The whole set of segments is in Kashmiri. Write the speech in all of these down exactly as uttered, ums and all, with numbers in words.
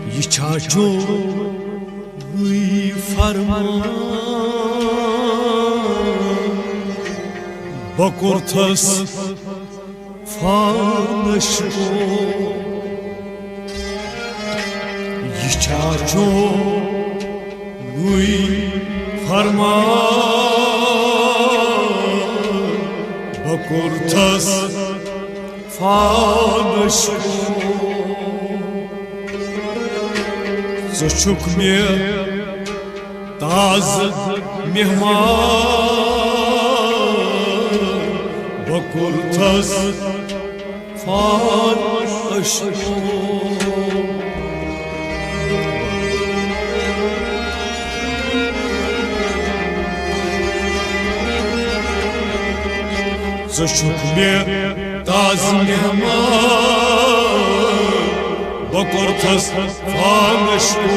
یہِ چھا چونُے فرمان؟ بہٕ کوٚرتھس فانش کو۔ یہِ چھا چونُے فرمان؟ بہٕ کوٚرتھس فانش کو۔ ژٕ چھُکھ مےٚ تازٕ مہمان، بہٕ کوٚرتھس فانش کو۔ ژٕ چھُکھ مےٚ تازٕ مہمان، بہٕ کوٚرتھس فانش کو۔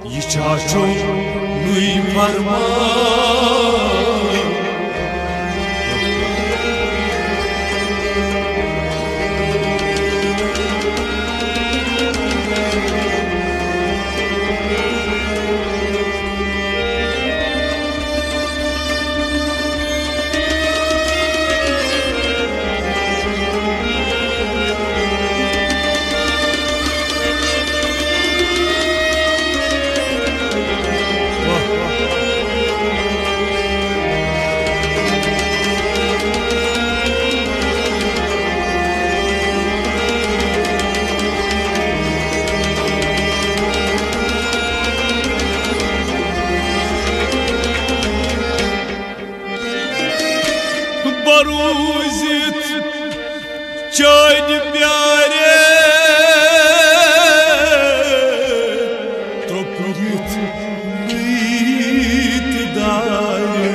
یہِ چھا چونُے فرمان؟ بروزت چانہِ پیارِ ترٛوپرِتھ نیٖت دارِ۔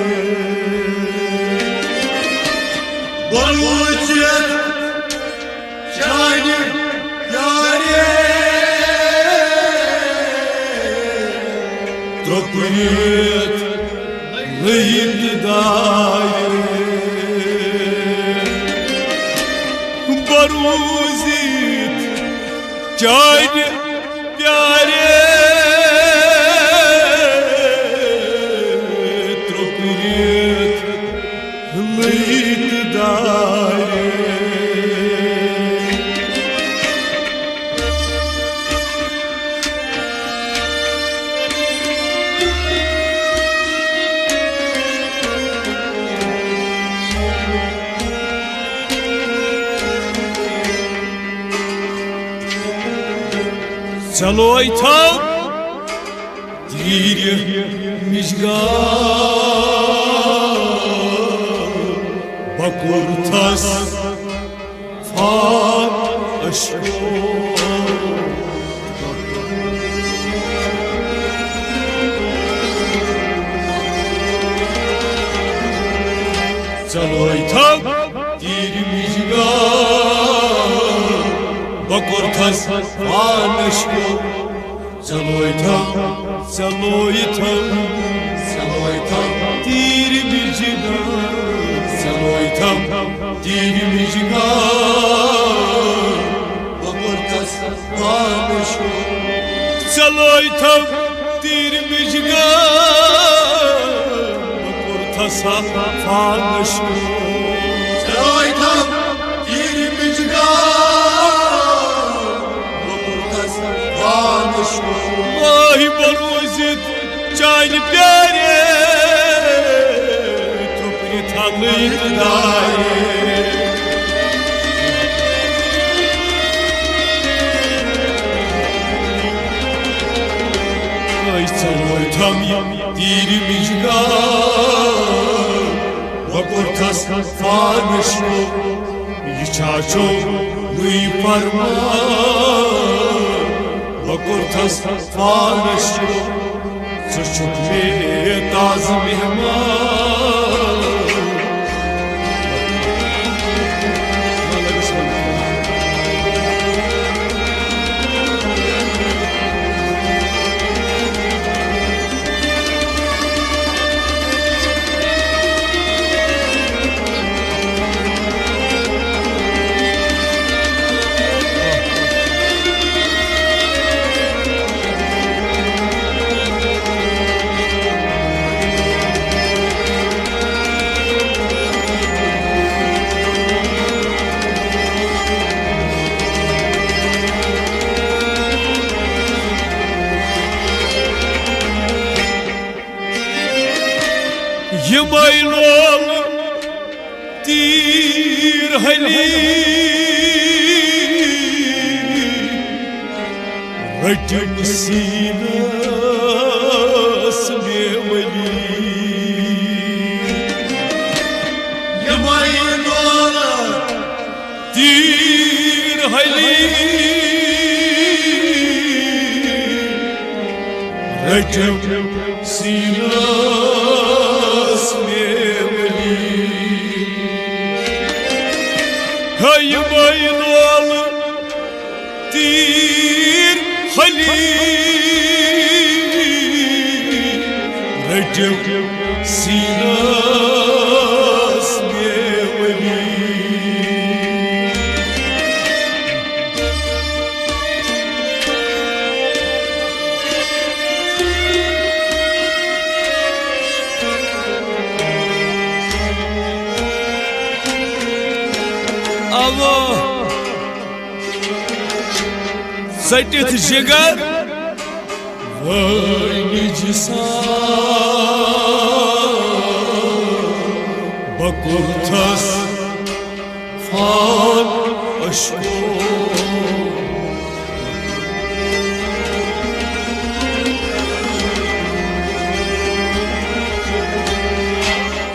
بروزت چانہِ پیارِ ترٛوپرِتھ نیٖت دارِ۔ بروزت چانہِ پیارِ ترٛوپرِتھ نیٖت دارِ۔ ژےٚ لوے تھو تیٖرِ مِشگا، بہٕ کوٚرتھس فانش کو۔ ژےٚ لوے تھو تیٖرِ مِشگا، بہٕ کوٚرتھس فانش کو۔ ژےٚ لوے تھو، ژےٚ لوے تھو، ژےٚ لوے تھو تیٖرِ مِشگا، ژےٚ لوے تھو تیٖرِ مِشگا، بہٕ کوٚرتھس فانش کو۔ ژےٚ لوے تھو تیٖرِ مِشگا، بہٕ کوٚرتھس فانش کو۔ ژےٚ لوے تھو تیٖرِ مِشگا، بہٕ کوٚرتھس فانش کو۔ آہی بروزت چانہِ پیارِ ترٛوپرِتھ نیٖت دارِ۔ أے ژےٚ لوے تھم تیٖرِ مِشگا، بہٕ کوٚرتھس فانش کو۔ یہِ چھا چونُے فرمان؟ بہٕ کوٚرتھس فانش کو۔ ژٕ چھُکھ مےٚ تازٕ مہمان۔ یِمَے لولہٕ تیٖر ہلی رٔٹِم سیٖنَس مےٚ ؤلی۔ یِمَے لولہٕ تیٖر ہلی رٔٹِم سیٖنَس مےٚ ؤلی۔ ہے یِمَے لولہٕ تیٖر ہلی رٔٹِم سیٖنَس مےٚ ؤلی۔ اوا ژٔٹِتھ جگر وٲنِج سان بہٕ کوٚرتھس فان اشکو۔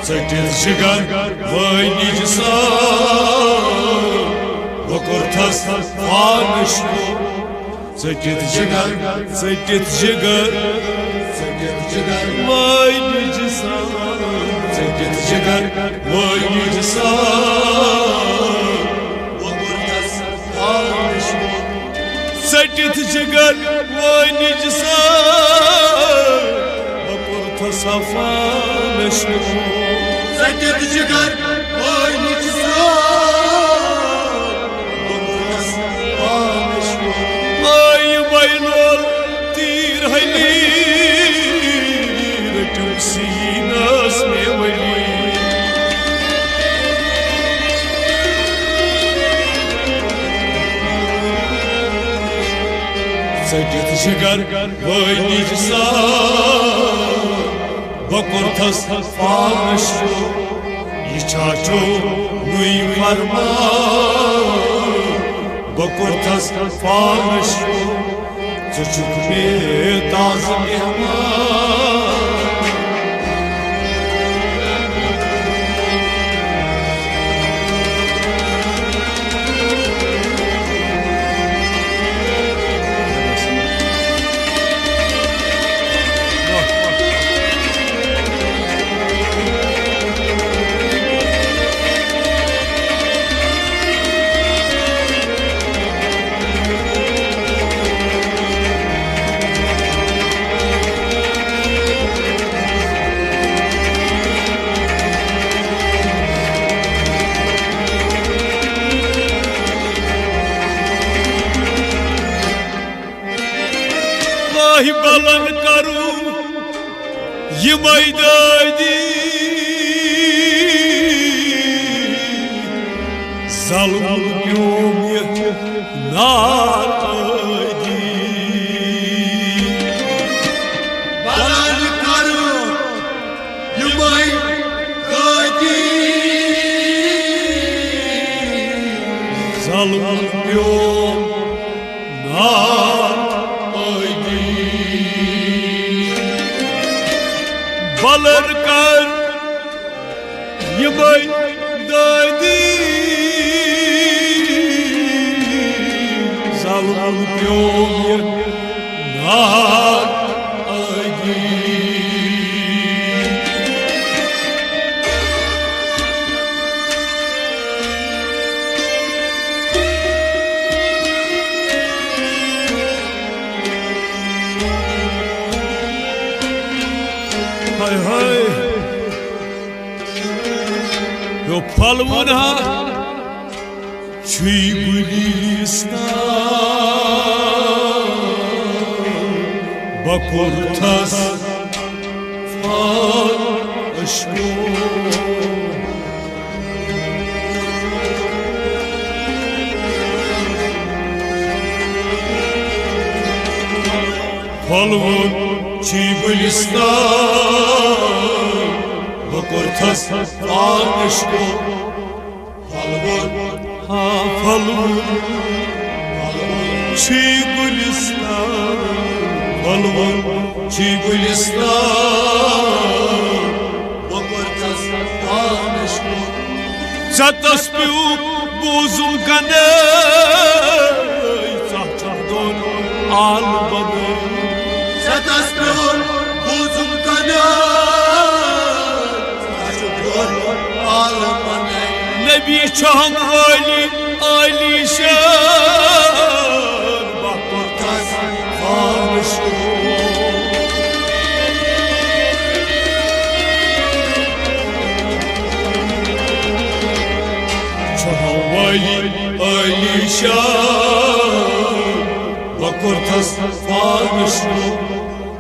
ژٔٹِتھ جگر وٲنِج سان بہٕ کوٚرتھس فان اشکو۔ ژٔٹِتھ جگر، ژٔٹِتھ جگر، ژٔٹِتھ جگر وٲنِج سان، ژٔٹِتھ جگر وٲنِج سان۔ ژٔٹِتھ جگر وٲنِج سان، بہٕ کوٚرتھس فان اشکو۔ ژٔٹِتھ جگر وٲنِج سان، بہٕ کوٚرتھس فان اشکو۔ آے بینول تیٖر ہلی رٔٹِم سیٖنَس مےٚ ؤلی۔ ژٔٹِتھ جگر وٲنِج سان، بہٕ کوٚرتھس فان اشکو۔ یہِ چھا چونُے فرمان، بہٕ کوٚرتھس فان اشکو۔ ژٕ چھُکھ مےٚ تازٕ مہمان۔ واہی بلن کرو یمے دادی زلمُت پیوم یتھ نار عٲدی۔ بلن کرو یمے دادی زلمُت پیوم نار عٲدی۔ بلن کر یمے دادی زلمُت پیوم یتھ نار عٲدی۔ ہاے ہاے۔ یو پھۄلوُن ہا چھُے گُلِستان، بہٕ کوٚرتھس فان اشکو۔ پھۄلوُن چھُے گُلِستان، بہٕ کوٚرتھس پانہٕ عشقو پھلوُن۔ ہاں، پھلوُن۔ پھلوُن چھی گُلستان۔ پھلوُن چھی گُلستان۔ بہٕ کوٚرتھس پانہٕ عشقو۔ ژےٚ تس پیوٚو بوزُن کنے، ژٕ چھُکھ دۄن عالمن۔ ستس پیوٚن بوزُن کنے، ژٕ چھُکھ دۄن عالمن۔ نبی چھُ ہم عالی، عالی شان، بہٕ کوٚرتھس پانہٕ عشقو۔ چھُ ہم عالی، عالی شان، بہٕ کوٚرتھس پانہٕ عشقو۔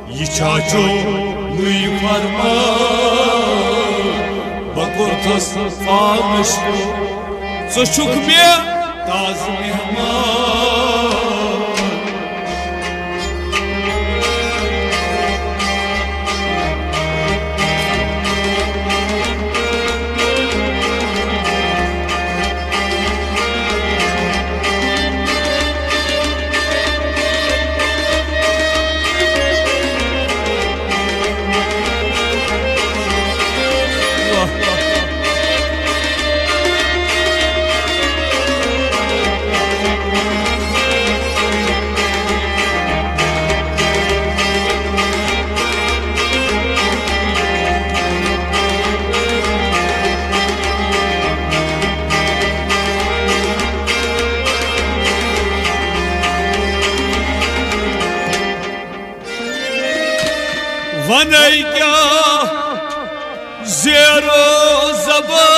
یہِ چھا چونُے فرمان، بہٕ کوٚرتھس پانہٕ عشقو۔ ژٕ چھُکھ مےٚ تازٕ مہمان۔ ونے کیٛاہ زیرو زبر،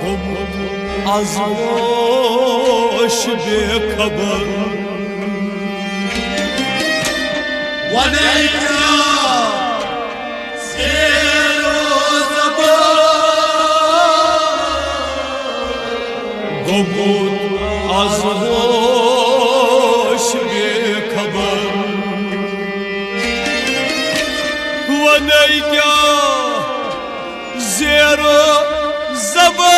گوٚمُت از ہوش بے خبر۔ ونے کیٛاہ زیرو زبر، گوٚمُت از ہوش بے خبر۔ ونے کیٛاہ زیرو زبر،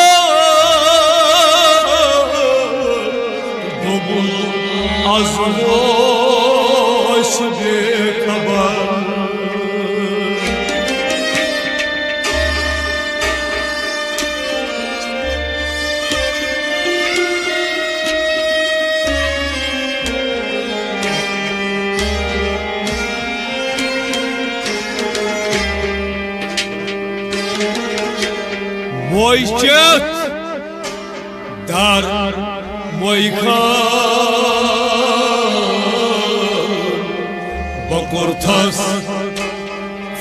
گوٚمُت از ہوش بے خبر۔ موے چتھ در موے خان، بہٕ کوٚرتھس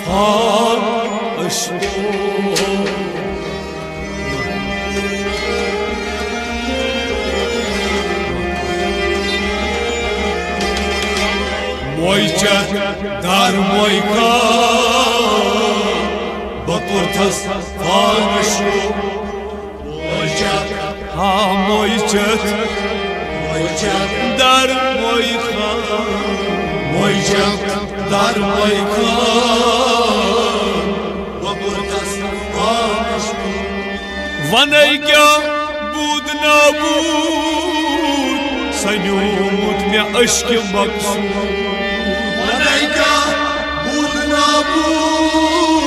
فال عشقو۔ موے چتھ در موے خان، بہٕ کوٚرتھس فال عشقو۔ موے چتھ، ہاں موے چتھ، موے چتھ در موے خان، موے چتھ در موے خان، بہٕ کوٚرتھس فال عشقو۔ ونے کیٛاہ بود نابود سنیومُت مےٚ عشقِ مقصود۔ ونے کیٛاہ بود نابود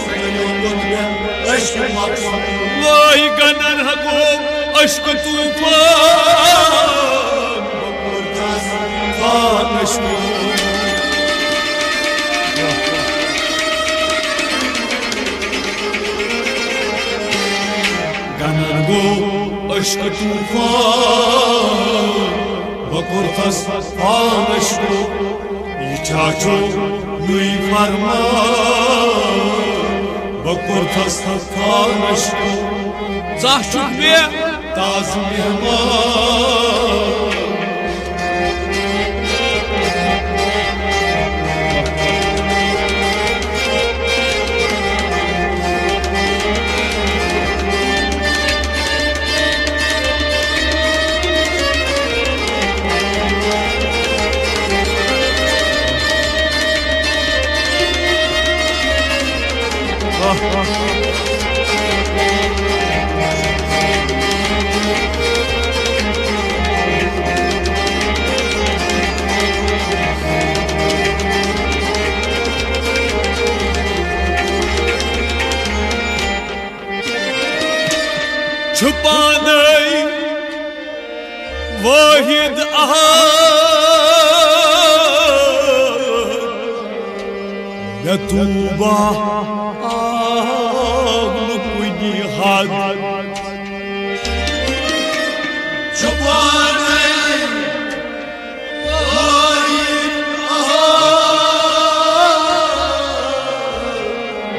سنیومُت مےٚ عشقِ مقصود۔ وٲے گنن ہا گوٚو عشقِ طوفان، بہٕ کوٚرتھس فال عشقو۔ گنن گوٚو عشقِ طوفان، بہٕ کوٚرتھس فال عشقو۔ یہِ چھا چونُے فرمان، بہٕ کوٚرتھس فال عشقو۔ ژٕ چھُکھ مےٚ تازٕ مہمان۔ واحد احد، مےٚ طوبیٰ آو نہٕ کُنہِ حد۔ چھُ پانے واحد احد،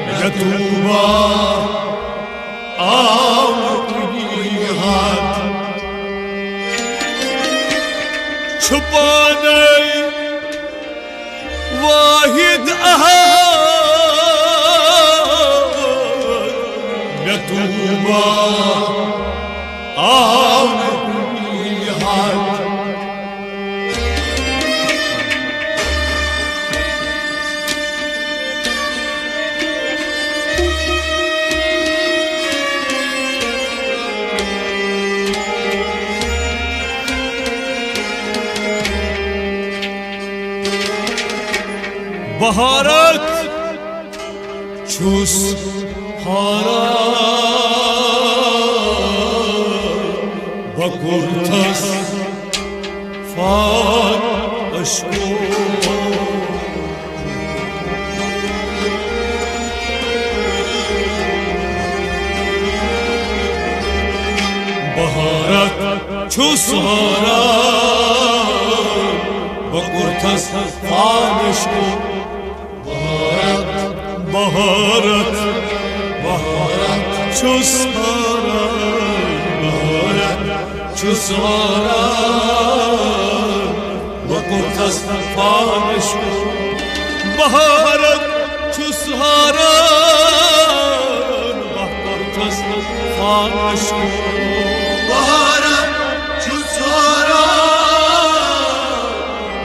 مےٚ طوبیٰ آو نہٕ کُنہِ حد۔ چھُ پانے واحد احد، مےٚ طوبیٰ آو نہٕ کُنہِ حد۔ بہارت چھُس ہاران، بہارت چھُس ہاران، بہارت چھُس ہاران، بہارت چھُس ہاران۔ بہارت چھُس ہاران، بہارت چھُس ہاران۔ بہارت، بہارت، بہارت چھُس ہاران، بہارت چھُس ہاران، بہارت چھُس ہاران۔ بہارت چھُس ہاران، بہارت چھُس ہاران۔ بہارت چھُس ہاران،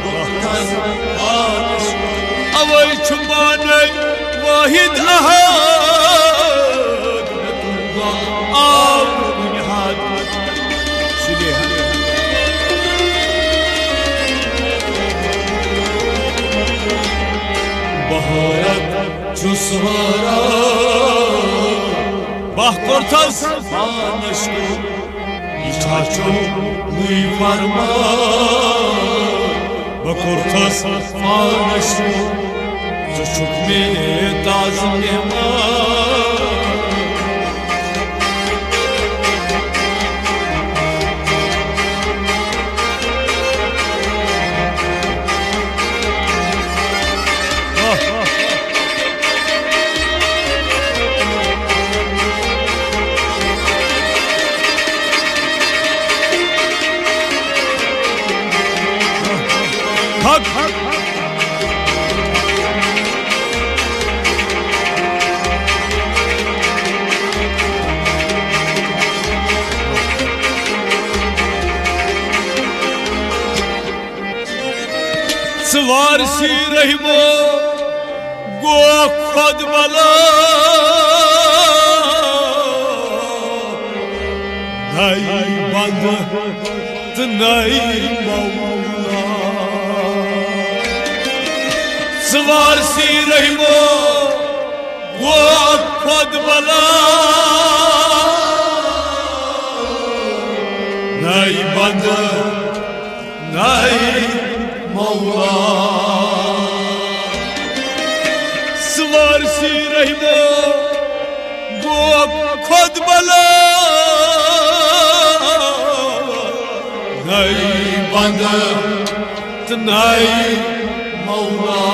بہارت چھُس ہاران۔ اوے چھُ پانے واحد احد، آو نہٕ کُنہِ حد۔ سُلے۔ بہارت چھُس ہاران، بہارت چھُس ہاران۔ یہِ چھا چونُے فرمان؟ بہارت چھُس ہاران، ژٕ چھُکھ مےٚ تازٕ مہمان۔ حق۔ ژٕ وارثی رحمو گوکھ خۄد بلا، نَے بندٕ تہٕ نَے مولا۔ ژٕ وارثی رحمو گوکھ خۄد بلا، نَے بندٕ نَے مولا۔ ژٕ وارثی رحمو گوکھ خۄد بلا، نَے بندٕ تہٕ نَے مولا۔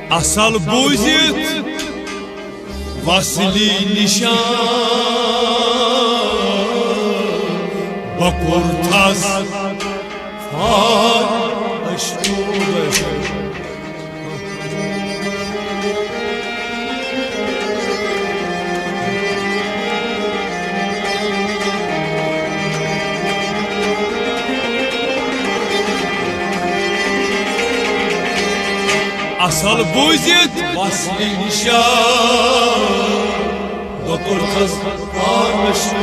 اصل بوٗزِتھ وصلی نشان، بہٕ کوٚرتھس فان اشکو۔ اصل بوٗزِتھ وصلی نشان، کوٚرتھس پانس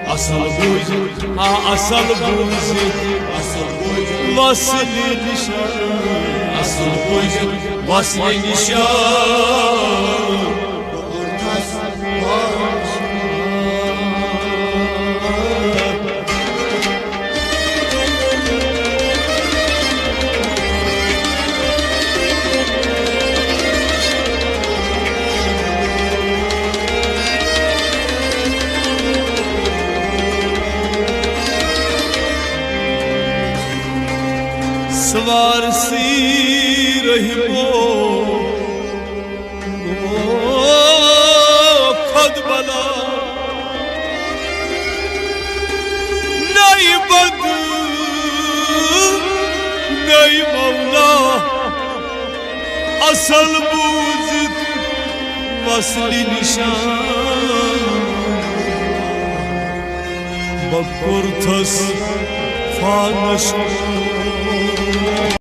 اصل بوٗزِتھ، آ، اصل بوٗزِتھ، اصل بوٗزِتھ وصلہِ نِشان، اصل بوٗزِتھ وصلہِ نِشان۔ سوار سی رحمو خود بلا، نئی بد، نئی مولا، اصل بوٗزِتھ وصلہِ نِشان۔ بہٕ کوٚرتھس فانس